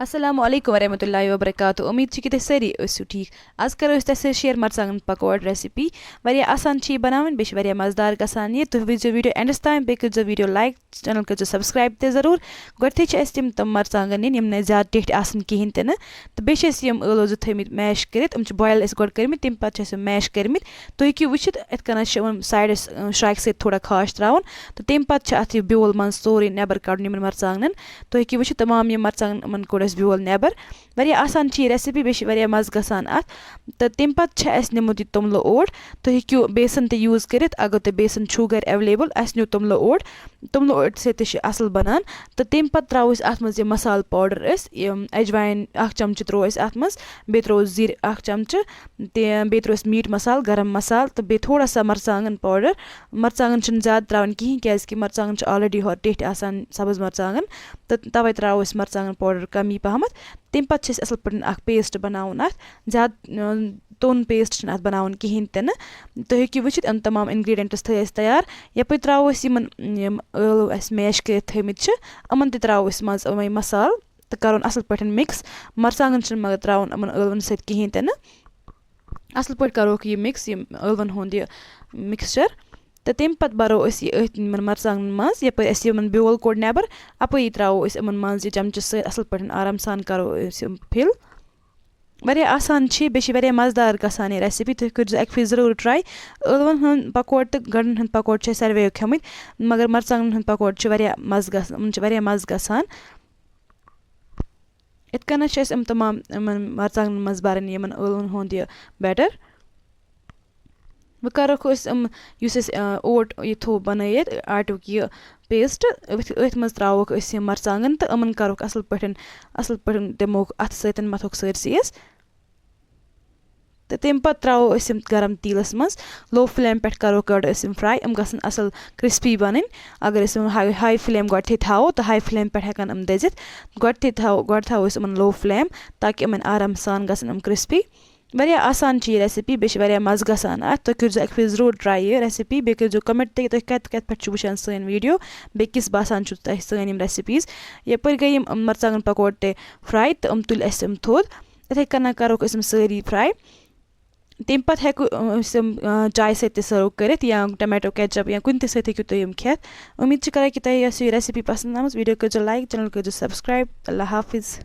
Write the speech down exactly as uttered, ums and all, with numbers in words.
السلام علیکم ورحمۃ اللہ وبرکاتہ۔ امید چھِ کہِ تُہۍ سٲری ٲسِو ٹھیٖک۔ آز کرو أسۍ تۄہہِ سۭتۍ شیئر مرژٕوانٛگن پکوڑ ریسپی۔ واریاہ آسان چھِ یہِ بناوٕنۍ، بیٚیہِ چھِ واریاہ مزٕدار گژھان یہِ۔ تُہۍ وٕچھزیو ویڈیو اینڈس تام، بیٚیہِ کٔرزیو ویڈیو لایک، چینل کٔرزیو سبسکرایب تہِ ضروٗر۔ گۄڈٕنیتھٕے چھِ اَسہِ تِم تِم مرژٕوانٛگن نِنۍ، یِم نہٕ زیادٕ ٹیٚٹھۍ آسن کِہینۍ تہِ نہٕ۔ تہٕ بیٚیہِ چھِ اَسہِ یِم ٲلوٕ زٕ تھٲومٕتۍ میش کٔرِتھ، یِم چھِ بویل اَسہِ گۄڈٕ کٔرمٕتۍ، تَمہِ پتہٕ چھِ اَسہِ یِم میش کٔرمٕتۍ۔ تُہۍ ہیٚکِو وٕچھِتھ، یِتھ کٔنۍ چھِ یِمن سایڈس، اۭں، شرٛاکہِ سۭتۍ تھوڑا خاش تراوُن۔ تہٕ تَمہِ پتہٕ چھِ اَتھ یہِ بیول منٛز سورُے نٮ۪بر کڑُن یِمن مرژٕوانٛگنن۔ تُہۍ ہیٚکِو وٕچھِتھ، تمام یِم مرژٕوانٛگن، یِمن کوٚڑ اَسہِ بیول نٮ۪بر۔ واریاہ آسان چھِ یہِ ریسپی، بیٚیہِ چھِ واریاہ مَزٕ گژھان اَتھ۔ تہٕ تَمہِ پَتہٕ چھِ اَسہِ نیُمُت یہِ توٚملہٕ اوٹ۔ تُہۍ ہیٚکِو بیسَن تہِ یوٗز کٔرِتھ، اگر تۄہہِ بیسَن چھُو گَرِ ایویلیبٕل۔ اَسہِ نیوٗ توٚملہٕ اوٹ، توٚملہٕ اوٹ سۭتۍ تہِ چھِ اَصٕل بَنان۔ تہٕ تَمہِ پَتہٕ ترٛاوو أسۍ اَتھ منٛز یہِ مصالہٕ پاوڈَر أسۍ، یِم اَجوایِن اَکھ چَمچہٕ ترٛوو اَسہِ اَتھ منٛز، بیٚیہِ ترٛوو زِرۍ اَکھ چَمچہٕ، تہٕ بیٚیہِ ترٛوو اَسہِ میٖٹ مصالہٕ، گرم مصالہٕ، تہٕ بیٚیہِ تھوڑا سا مرژٕوانٛگَن پاوڈَر۔ مرژٕوانٛگَن چھِنہٕ زیادٕ ترٛاوٕنۍ کِہیٖنۍ، کیٛازِکہِ مرژٕوانٛگَن چھِ already ہورٕ ٹیٚٹھۍ آسان، سَبٕز مرژٕوانٛگَن، تہٕ تَوَے ترٛاوو أسۍ مرژٕوانٛگَن پاوڈَر کَمٕے پَہمَتھ۔ تَمہِ پَتہٕ چھِ اَسہِ اَصٕل پٲٹھۍ اَکھ پیسٹ بَناوُن اَتھ۔ زیادٕ، اۭں، توٚن پیسٹ چھُنہٕ اَتھ بَناوُن کِہیٖنۍ تہِ نہٕ۔ تُہۍ ہیٚکِو وٕچھِتھ، یِم تَمام ingredients تھٲے اَسہِ تیار۔ یَپٲرۍ ترٛاوو أسۍ یِمَن، یِم ٲلوٕ اَسہِ میش کٔرِتھ تھٲیمٕتۍ چھِ، یِمَن تہِ ترٛاوو أسۍ منٛزٕ یِمَے مصالہٕ تہٕ کَرون اَصٕل پٲٹھۍ mix۔ مرژٕوانٛگَن چھِنہٕ مگر ترٛاوُن یِمَن ٲلوَن سۭتۍ کِہیٖنۍ تہِ نہٕ۔ اَصٕل پٲٹھۍ کَروکھ یہِ mix، یہِ ٲلوَن ہُنٛد یہِ mixture۔ تہٕ تَمہِ پَتہٕ بَرو أسۍ یہِ أتھۍ یِمَن مرژٕوانٛگنَن منٛز، یَپٲرۍ اَسہِ یِمَن بیول کوٚڑ نٮ۪بَر، اَپٲری ترٛاوو أسۍ یِمَن منٛز یہِ چَمچہٕ سۭتۍ اَصٕل پٲٹھۍ آرام سان کَرو أسۍ یِم fill۔ واریاہ آسان چھِ، بیٚیہِ چھِ واریاہ مَزٕدار گژھان یہِ ریسپی۔ تُہۍ کٔرۍزیو اَکہِ پھِرِ ضروٗر try۔ ٲلوَن ہُنٛد پکوڑ تہٕ گَنٛڈَن ہُنٛد پکوڑ چھِ اَسہِ ساروِیو کھیوٚمٕتۍ، مگر مرژٕوانٛگنَن ہُنٛد پکوڑ چھِ واریاہ مَزٕ گژھان، یِمَن چھِ واریاہ مَزٕ گژھان۔ یِتھ کٔنۍ چھِ أسۍ یِم تمام یِمَن مرژٕوانٛگنَن منٛز بَرٕنۍ یِمَن ٲلوَن ہُنٛد یہِ batter۔ وۄنۍ کَرَکھ أسۍ یِم، یُس اَسہِ، آ، اوٹ یہِ تھوٚو بَنٲیِتھ، آٹُک یہِ paste، أتھۍ، أتھۍ منٛز ترٛاوَکھ أسۍ یِم مرژٕوانٛگَن تہٕ یِمَن کَرَکھ اَصٕل پٲٹھۍ، اَصٕل پٲٹھۍ دِموکھ اَتھٕ سۭتۍ، مَتھوکھ سٲرسٕے أسۍ۔ تہٕ تَمہِ پَتہٕ ترٛاوو أسۍ یِم گرم تیٖلَس منٛز، low flame پٮ۪ٹھ کَرو گۄڈٕ أسۍ یِم fry۔ یِم گژھن اَصٕل crispy بَنٕنۍ۔ اگر أسۍ یِم high، high flame گۄڈٕتھٕے تھاوو، تہٕ high flame پٮ۪ٹھ ہٮ۪کَن یِم دٔزِتھ۔ گۄڈٕتھٕے تھاوو، گۄڈٕ تھاوو أسۍ یِمَن low flame، تاکہِ یِمَن آرام سان گژھن یِم crispy۔ واریاہ آسان چھِ یہِ ریسپی، بیٚیہِ چھِ واریاہ مَزٕ گژھان اَتھ۔ تُہۍ کٔرۍزیو اَکہِ پھِرِ ضروٗر try یہِ ریسپی، بیٚیہِ کٔرۍزیو comment تہِ، تُہۍ کَتہِ کَتہِ پٮ۪ٹھ چھِو وٕچھان سٲنۍ ویٖڈیو، بیٚیہِ کِژھ باسان چھُو تۄہہِ سٲنۍ یِم recipes۔ یَپٲرۍ گٔے یِم مرژٕوانٛگَن پکوڑ تہِ fry، تہٕ یِم تُلۍ اَسہِ یِم تھوٚد۔ یِتھَے کَنۍ کَرُکھ أسۍ یِم سٲری fry۔ تَمہِ پَتہٕ ہٮ۪کو، أسۍ یِم، آ، چایہِ سۭتۍ تہِ serve کٔرِتھ، یا tomato ketchup، یا کُنہِ تہِ سۭتۍ ہیٚکِو تُہۍ یِم کھٮ۪تھ۔ اُمید چھِ کَران کہِ تۄہہِ آسِوٕ یہِ ریسپی پَسنٛد آمٕژ۔ ویٖڈیو کٔرۍزیو like، channel کٔرۍزیو subscribe۔ اللہ حافظ۔